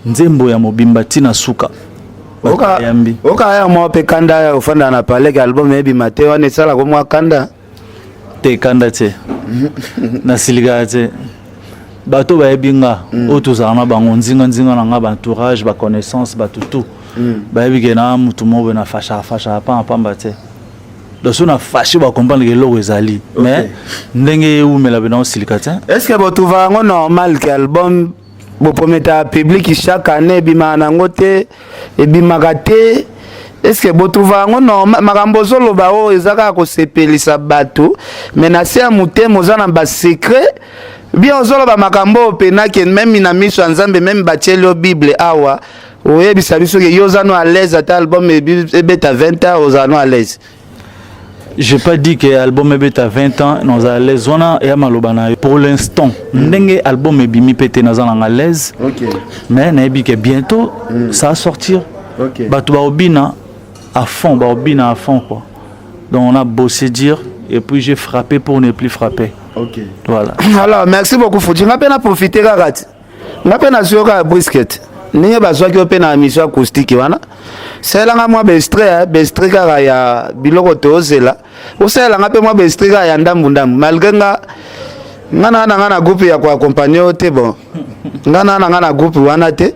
nzembo ya mobimba tina suka. Yambi. Oka ya mwa pe kanda ya ofanda na palais ke album ebima te wana esalaka mwa kanda. Te kanda te. Nasilikaka te. Bato bayebi nga oyo tozala na bango nzinga nzinga na nga ba entourage ba connaissance bato tout bayebi ke na mutu moko boye na fâchaka fâchaka pamba pamba te. Donc so na fâché ba comprendre ke eloko ezali mais ndenge ewumela be na osilika te. Est ce que botrouva yango normal ke album boprometaka public chaque année ebimaka nango te, ebimaka te? Est ce que botrouva yango normal? Makambo ozoloba oyo eza kaka kosepelisa bato, mais na se ya motema oza na basecret bien. Ozoloba makambo oyo pena ke même na miso ya Nzambe, même batieli yo Bible awa, oyebisa biso ke yo oza no à l'aise, ata album ebeta 20 ans, ozala no à l'aise. J'ai pas dit que album ebeta 20 ans naza à l'aise. Wana eya maloba na yo. Pour l'instant ndenge album ebimi pe te, naza nanga à l'aise. Mais nayebi ke bientôt ça va sortir. Bato baobina à fond, baobina à fond quoi. Donc on a bossé dur et puis j'ai frappé pour ne plus frapper. Voilà. Alors merci beaucoup Fuji. Nga mpe na profiter kaka ti nga mpe nazwi yo kaka brisket ndenge bazwaki yo mpe na émission acoustique wana. Salelanga mwa baextrait, baextrait kaka ya biloko toozela. Osalelanga mpe mwa baextrait kaka ya ndambu ndambu, malgré nga nga na nga na groupe ya koaccompagner yo te. Bon, nga na nga na groupe wana te.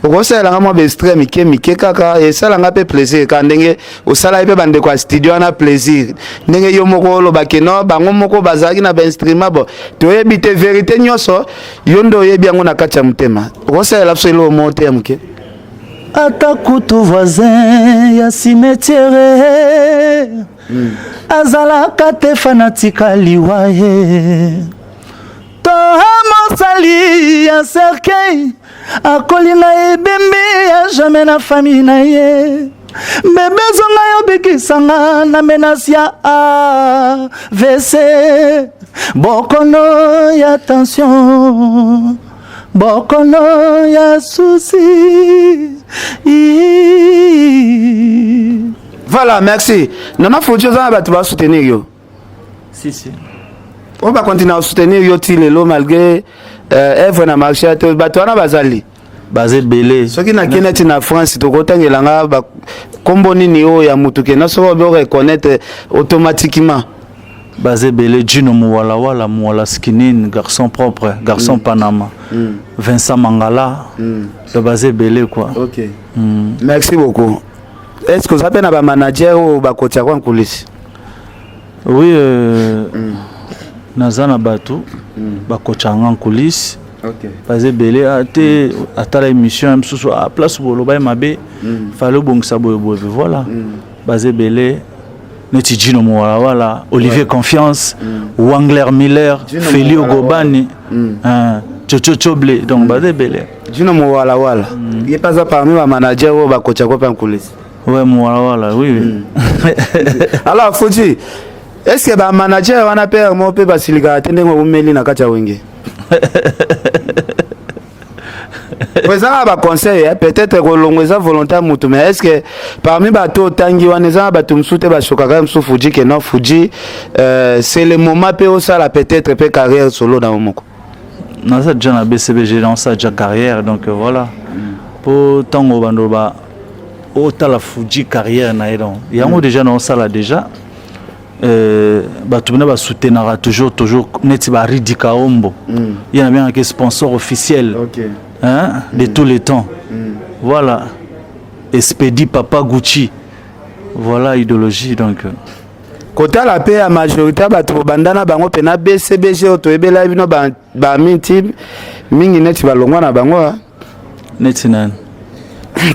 Okosalelanga mwa baextrait mike mike kaka, esalanga mpe plaisir kaka ndenge osalaki mpe bandeko ya studio wana plaisir, ndenge yo moko olobaki no bango moko bazalaki na bainstrument. Bon, toyebi te, vérité nyonso yo nde oyebi yango na kati ya motema. Okosalela biso eloko moko te ya moke? Ata kutu voisin ya cimetière azalaka te fanatika liwa ye to mosali ya cercueil akolinga ebembe ya jamais na famille na ye. Bebe zonga, yobikisanga na menace ya AVC, bokono ya tension, bokono ya souci. Voilà, merci Nana Fuji. Oza na bato basoutenir yo? Si, si. Oyo bakontinue kosoutenir yo ti lelo malgré œuvre na marché te, bato wana bazali? Baza ebele. Soki nakei neti na France, tokotangela nga nkombo nini oyo ya mutu kena soki obi oreconnaître automatiquement? Baza ebele: Gino Muwalawala, Muwala Skinin, garçon propre, garçon Panama, Vincent Mangala. Donc baza ebele quoi. Ok, merci beaucoup. Est ce que oza mpe na bamanager oyo bakotia kwa nkulisi? Oui, naza na bato bakotaka en coulisse. Baza ebele. Te atala émission ya mosusu, place boloba ye mabe, fale obongisa boye boye. Voilà, baza ebele neti Gino Mowalawala, Olivier Confiance, Wangler Miller, Felio Gobani, Chocho Choble. Donc baza ebele. Gino Mowalawala, ye mpe aza parmi bamanager oyo bakotiako mpe en coulisse? Ouais, Mowalawala, oui. Alors Fuji, est ce que bamanager wana mpe mo mpe basilikaka te ndenge omeli na kati ya Wenge? Po eza kaka baconseil, peut-être kolongo eza volonté ya mutu, mais est ce que parmi bato otangi wana eza na bato mosusu te bashokaka mosusu Fuji ke non, Fuji, c'est le moment mpe osala peut-être mpe carrière solo na yo moko? Naza déjà na BCBG, naosala déjà carrière. Donc voilà, po ntango bando ba otala Fuji carrière na ye, donc yango déjà naosala déjà. Bato bina basoutenaka toujours toujours, neti baridi Kaombo, ye nabengaki sponsor officiel, hein, de tous les temps. Voilà, Espedi Papa Gucci, voilà idéologie donc. Kotala mpe ya majorité ya bato bobanda na bango mpe na BCBG oyo toyebela bino baminti mingi neti balongwa na bango. Neti nani?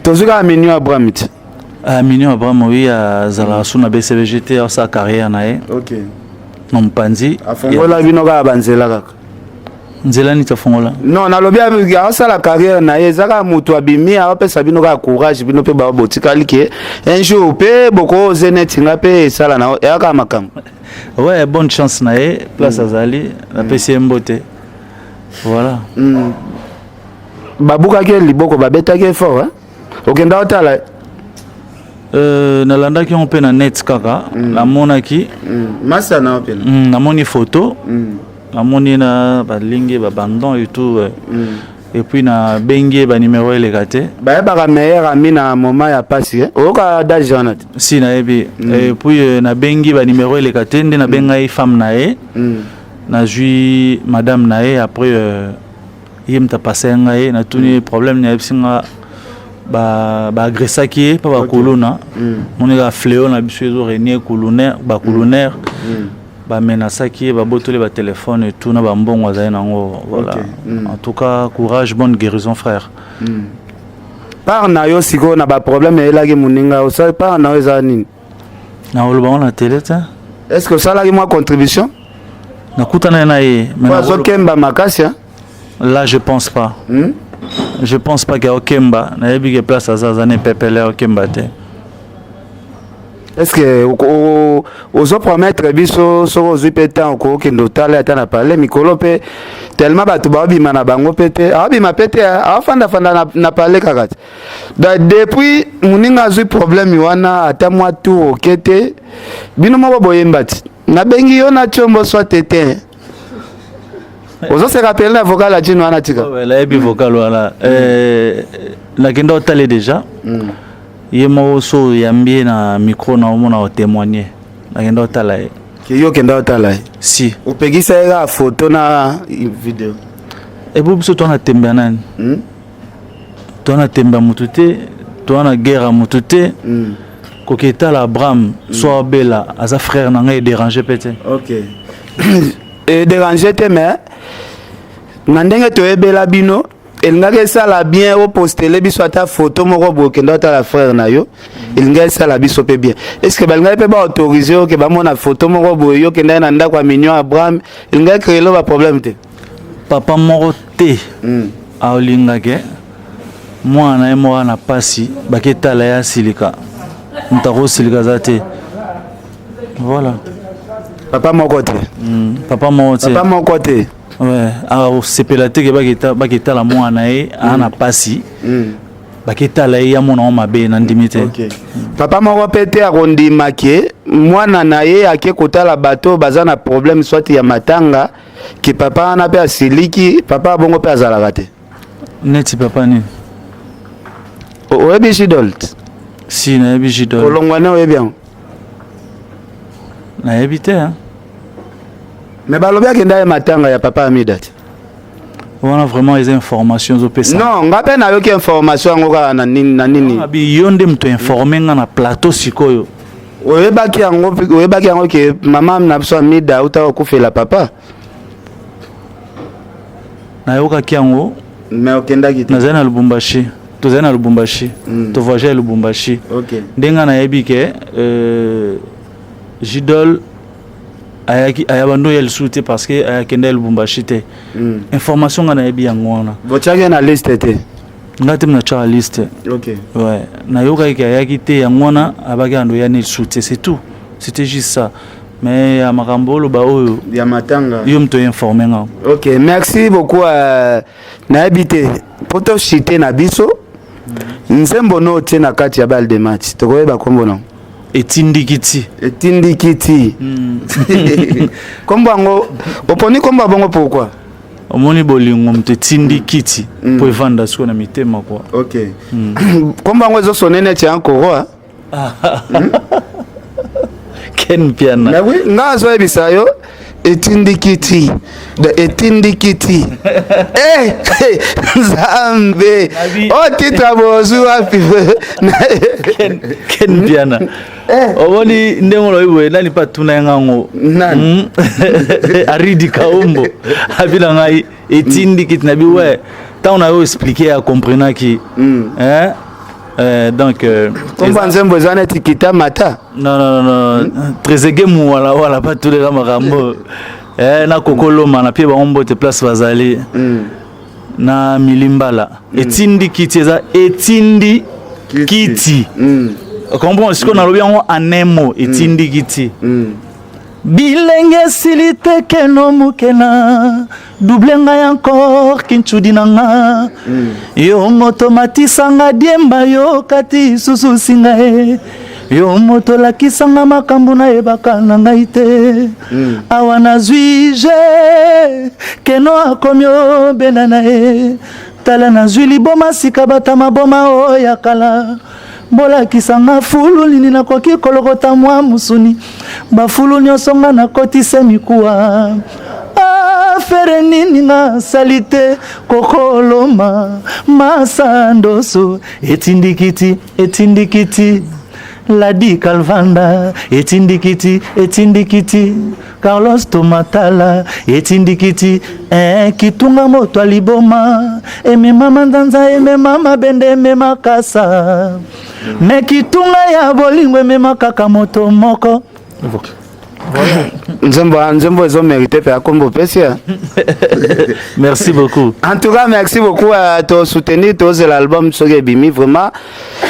Tozwi kaka Mignon Abraham ti. Ah, Mignon Abraham, oui, azalaka su na BCBG te, asala carrière na ye na mopanzi. Afongola bino kaka banzela kaka. Nzela nini afongola? Non, nalobi asala carrière na ye, eza kaka moto abimi, apesa bino kaka courage, bino mpe bao botikali ke un jour mpe bokoze neti nga mpe esala na eya kaka makambo. Ouais, bonne chance na ye place azali, napesi ye mbote, voilà. Babukaki ye liboko, babetaki ye fort, hein? Okenda otala? Nalandaki yango mpe na net kaka. Namonaki. Masa na yo mpena. Namoni photo. Namoni na balingi babandon et tout. Et puis nabengi ye, banuméro eleka te. Bayebaka meilleur ami na moment ya pasi, eh? Oyoka adage wana te? Si, nayebi. Et puis nabengi, banuméro eleka te. Nde nabengai femme na ye. Nazwi madame na ye. Après ye moto apasa ye ngai. Natuni ye problème, nayebisi nga baagressaki ye mpa bakuluna. Moni kaka fléau na biso ezorenier, kulunaire, bakulunaire bamenasaki ye, babotoli batelefone et tout na bambongo azali nango. Voilà. En tout cas, courage, bonne guérison, frère. Part na yo sikoyo na baproblème eyelaki moninga, osali part na yo eza nini? Na oloba ngo na télé te. Est ce que osalaki mwa contribution? Nakutana na ye. Po azokemba makasi, hein? Là, je pense pas. Je pense pas ke okemba. Nayebi ke place aza, aza na epepele, okemba te. Est ce que ozopromettre biso, soki ozwi mpe temps, okokende otala ata na palais mikolo mpe? Tellement bato baobima na bango mpe te, aobima mpe te, aofandafanda na palais kaka te. Donc depuis moninga azwi problème wana, ata mwa tour oke te. Bino moko boyemba ti nabengi yo na tiombo soit te te. Ozose rappeler na vocal ya jino wana, tika. Nayebi vocal wana. Nakenda otale déjà. Ye moko so oyambi ye na micro na omona otémoigne. Nakenda otala ye. Ke yo okenda otala ye? Si. Opekisa ye kaka photo na video? Ebo biso toa na tembe ya nani? Toa na tembe ya motu te, toa na guerre ya motu te. Koki etala Abraham so abela, aza frère na ngai, edérange mpe te. Ok, edérange te, mais na ndenge toyebela bino, elingaki esala bien opostele biso ata photo moko boye, okende otala frère na yo. Elingaki esala biso mpe bien. Est ce que balingaki mpe baautorise yo ke bamona photo moko boye, yo okendaki na ndako ya mignon Abraham? Elingaki créelo baproblème te? Papa moko te aolingake mwana na ye moko na pasi, baketala ye asilika. Moto akosilika aza te. Voilà. Papa moko te. Papa moko te. Papa moko te. Ouais, akosepela te ke baketala mwana na ye aa na pasi, baketala ye ya mona ngo mabe. Na ndimi te. Okay. Papa moko mpe te akondima ke mwana na ye ake kotala bato baza na problème, soit ya matanga, ke papa wana mpe asiliki. Papa abongo mpe azalaka te. Neti papa nini? Oyebi Jidolt? Si, nayebi Jidol. Kolongwa ne oyebi yango? Nayebi te, hein? Me balobi akenda ye matanga ya papa Amida te. Wana vraiment eza information ozopesa. Non, nga mpe nayoki information yango kaka na nini na nini. Abi yo nde moto informe nga na plateau sikoyo. Oyebaki yango, oyebaki yango ke mama na biso Amida auta kokufela papa? Nayokaki yango. Me okendaki te? Nazali na Lubumbashi, tozali na Lubumbashi. Tovoyage ya Lubumbashi. Ndenge nga nayebi ke Jidol ayaki, ayaba ndo ya lisusu te parce que ayakenda ya Lubumbashi te. Information nga nayebi yango wana. Botiaki ye na liste te? Nga te, natiaka liste. Ouais, nayokaki ke ayaki te, yango wana abaki ando ya ne lisusu te. C'est tout, c'était juste ça. Mais ya makambo oloba oyo ya matanga, yo moto informe nga. Ok, merci beaucoup. Nayebi te po toshite na biso nzembo no otie na kati ya balle de match, tokoyeba nkombo nango? Etindiki ti. Etindiki ti. Nkombo yango oponi nkombo ya bongo pourquoi? Omoni, bolingo moto etindi kiti mpo evanda sikoyo na mitema kua. Ok, nkombo yango ezosone neti ya nkoro. Ken Mpiana. Mais oui, nga azoyebisa yo etindiki ti, etindiki ti. Eh, Nzambe, o titre bozwi wapi? Ken Mpiana, omoni ndenge olobi boye, nani mpe atuna ye ngango? Nani? Aridi Kaombo abi na ngai etindi kiti na bi. We ntango na yo explike, ya comprenaki. Donc Komba nzembo eza neti kita mata. Non, non, non, non. Trésege muwala wala batuleka makambo na kokoloma na pie bango mbote place bazali na milimbala. Etindi kiti eza etindi kiti. Comprend sikoyo? Nalobi yango en un mot, etindi kiti. Bilenge esili te keno mukena double ngai encore kinchudi na nga mm. Yo moto matisa nga diemba yo kati susu singa e yo moto lakisa nga makambo nayebaka na ngai te mm. Awa nazwi je keno akomi obenda na ye tala nazwi liboma sika bata maboma oyo ya kala bolakisa nga fulu nini nakoki kolokota mwa musuni bafulu nyonso nga nakotise mikuwa afere nini nga sali te kokoloma masandoso etindikiti etindikiti ladi kalvanda etindikiti etindikiti carlos tomatala etindikiti eh, kitunga moto ya liboma emema manzanza emema mabende emema kasa me kitunga ya bolingo emema kaka moto moko. Nzembo nzembo ezo mérité mpe akombo opesi. Merci beaucoup. En tout cas, merci beaucoup. To soutenir, tozela album soki ebimi. Vraiment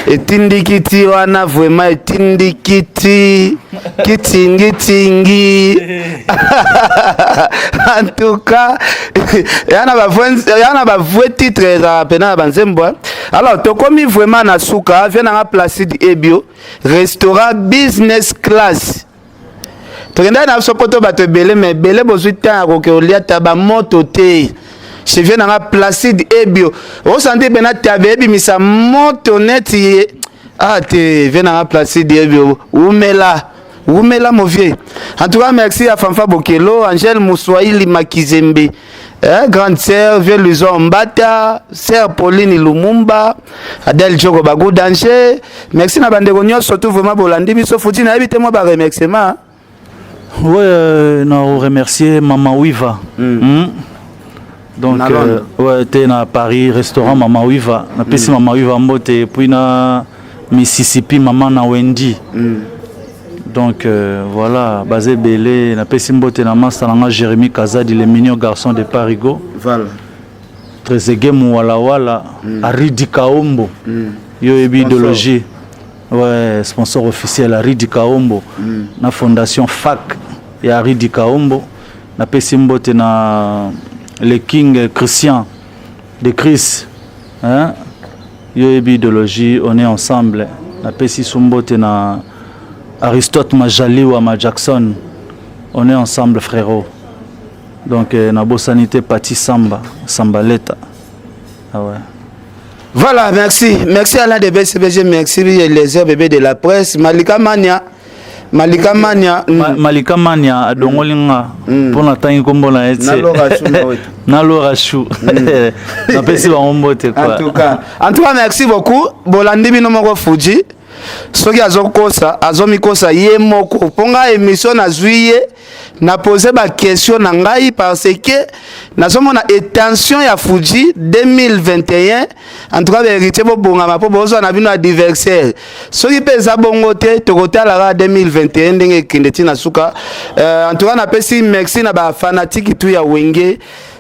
etindiki ti wana, vraiment etindiki ti kitingitingi. En tout cas, ya na bavrai titre ezala mpena na banzembo. Alors tokomi vraiment na suka. Vie nanga Placide Ebio, restaurant business class, tokendaki na biso poto, bato ebele ma ebele bozwi temps ya koke kolia taba moto te. Chevie nanga Placide Ebio, osanti mpena taba ebimisa moto neti ye. Ah te, vie nanga Placide Ebio, umela umela mon vieux. En tout cas, merci à Fanfa Bokelo, Angèle Muswahili Makizembe, eh, grande sœur, vieux Luison Mbata, sœur Pauline Lumumba, Adèle Djoko Bagou Danger. Merci na bandeko nyonso, surtout vraiment bolandi biso. Futi nayebi te mwa ba remerciement. Ouais, na remercier Mama Wiva. Donc, Na Londres. Ouais, t'es na Paris, restaurant Mama Wiva. Na pesi Mama Wiva mbote et puis na Mississippi Mama na Wendy. Donc voilà, basé belé, na pesi mbote na master na Jérémy Kazadi, le mignon garçon de Parigo. Voilà. Trezeguet Mouwala Wala, Aridi Kaombo. Yo ebi idéologie. Ouais, sponsor officiel Aridi Kaombo. Na fondation FAC ya Aridi Kaombo. Na pesi mbote na le King Christian de Chris. Hein? Yo ebi idéologie, on est ensemble. Na pesi mbote na Aristote Majaliwa ma Jackson. On est ensemble, frérot. Donc na bosani te Pati Samba, Sambaleta. Ah ouais. Voilà, merci. Merci Alain de BCBG, merci les bébés de la presse. Malika Mania. Malika Mania. Malika Mania adongoli nga mpona ntangi nkombo na ye. Na Laura Chou na wetu. Na Laura Chou, napesi bango mbote. En quoi. tout cas, merci beaucoup. Bolandi bino moko Fuji. Soki azokosa, azomikosa ye moko. Mpo ngai émission nazwi ye, na pose ba question na ngai parce que nazomona attention ya Fuji 2021. En tout cas, bahéritier bobongama mpo bozwa na bino adversaire. Soki mpe eza bongo te, tokotalaka 2021 ndenge ekende ntina suka. En tout cas, napesi merci na bafanatike tu ya Wenge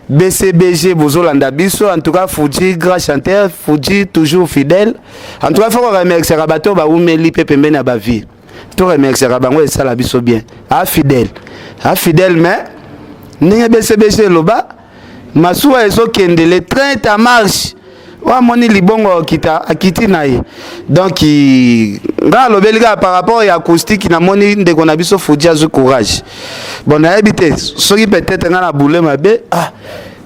BCBG, bozolanda biso. En tout cas, Fuji grand chanteur, Fuji toujours fidèle. En tout cas, faut remercier bato baumeli mpe pembeni ya bavie, to remerciaka bango, esala biso bien. A fidèle, a fidèle, mais ndenge BCBG eloba, masuwa ezokende, le train est en marche. Oyo amoni libongo akita, akiti na ye. Donc nga alobeli kaka par rapport ya acoustique. Namoni ndeko na biso Fuji azwi courage. Bon, nayebi te soki peut-être nga na boule mabe. Ah,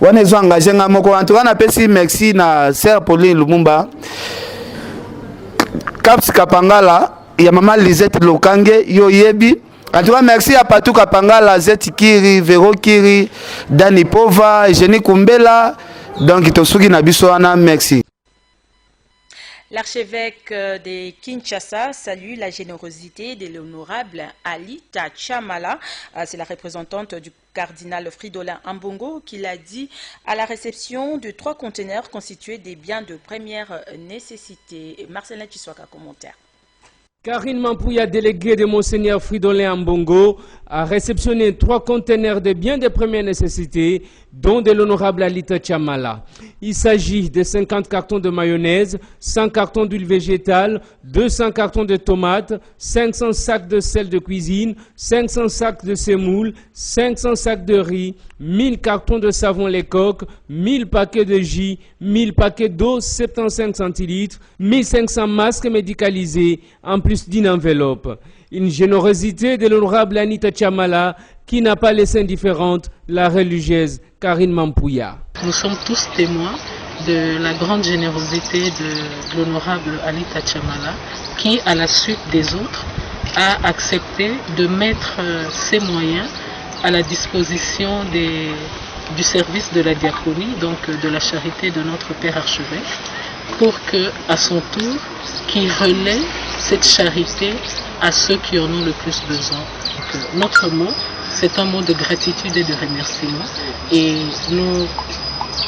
wana ezo engage nga moko. En tout cas, napesi merci na sœur Pauline Lumumba, Caps Kapangala ya mama Lisette Lokange, yo yebi. En tout cas, merci à Patou Kapangala, Zeti Kiri, Vero Kiri, Dani Pova, Jenny Kumbela. Donc tosuki na biso wana, merci. L'archevêque de Kinshasa salue la générosité de l'honorable Alita Chamala. C'est la représentante du cardinal Fridolin Ambongo qui l'a dit à la réception de trois conteneurs constitués des biens de première nécessité. Marcelin Chiswaka, commentaire. Karine Mampouya, déléguée de Monseigneur Fridolin Ambongo, a réceptionné 3 conteneurs de biens de première nécessité, dont de l'honorable Alita Chamala. Il s'agit de 50 cartons de mayonnaise, 100 cartons d'huile végétale, 200 cartons de tomates, 500 sacs de sel de cuisine, 500 sacs de semoule, 500 sacs de riz, 1000 cartons de savon les coques, 1000 paquets de jus, 1000 paquets d'eau 75 centilitres, 1500 masques médicalisés, en plus d'une enveloppe. Une générosité de l'honorable Anita Chamala qui n'a pas laissé indifférente la religieuse Karine Mampouya. Nous sommes tous témoins de la grande générosité de l'honorable Anita Chamala qui, à la suite des autres, a accepté de mettre ses moyens à la disposition du service de la diaconie, donc de la charité de notre Père archevêque, pour que, à son tour, qu'il relaie cette charité à ceux qui en ont le plus besoin. Donc, notre mot, c'est un mot de gratitude et de remerciement. Et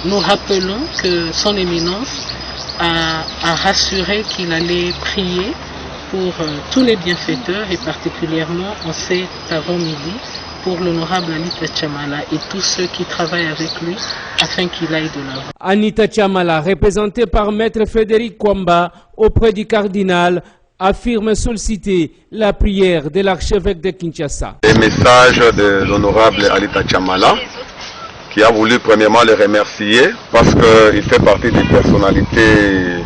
nous rappelons que son éminence a rassuré qu'il allait prier pour tous les bienfaiteurs et particulièrement en cet avant-midi pour l'honorable Anita Chamala et tous ceux qui travaillent avec lui afin qu'il aille de l'avant. Anita Chamala, représentée par Maître Frédéric Kwamba auprès du cardinal, affirme solliciter la prière de l'archevêque de Kinshasa. Le message de l'honorable Anita Chamala, qui a voulu premièrement le remercier parce qu'il fait partie des personnalités,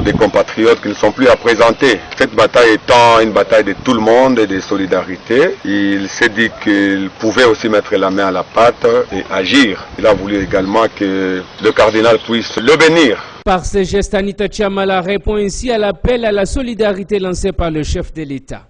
des compatriotes qui ne sont plus à présenter. Cette bataille étant une bataille de tout le monde et de solidarité, il s'est dit qu'il pouvait aussi mettre la main à la pâte et agir. Il a voulu également que le cardinal puisse le bénir. Par ce geste, Anita Chamala répond ainsi à l'appel à la solidarité lancé par le chef de l'État.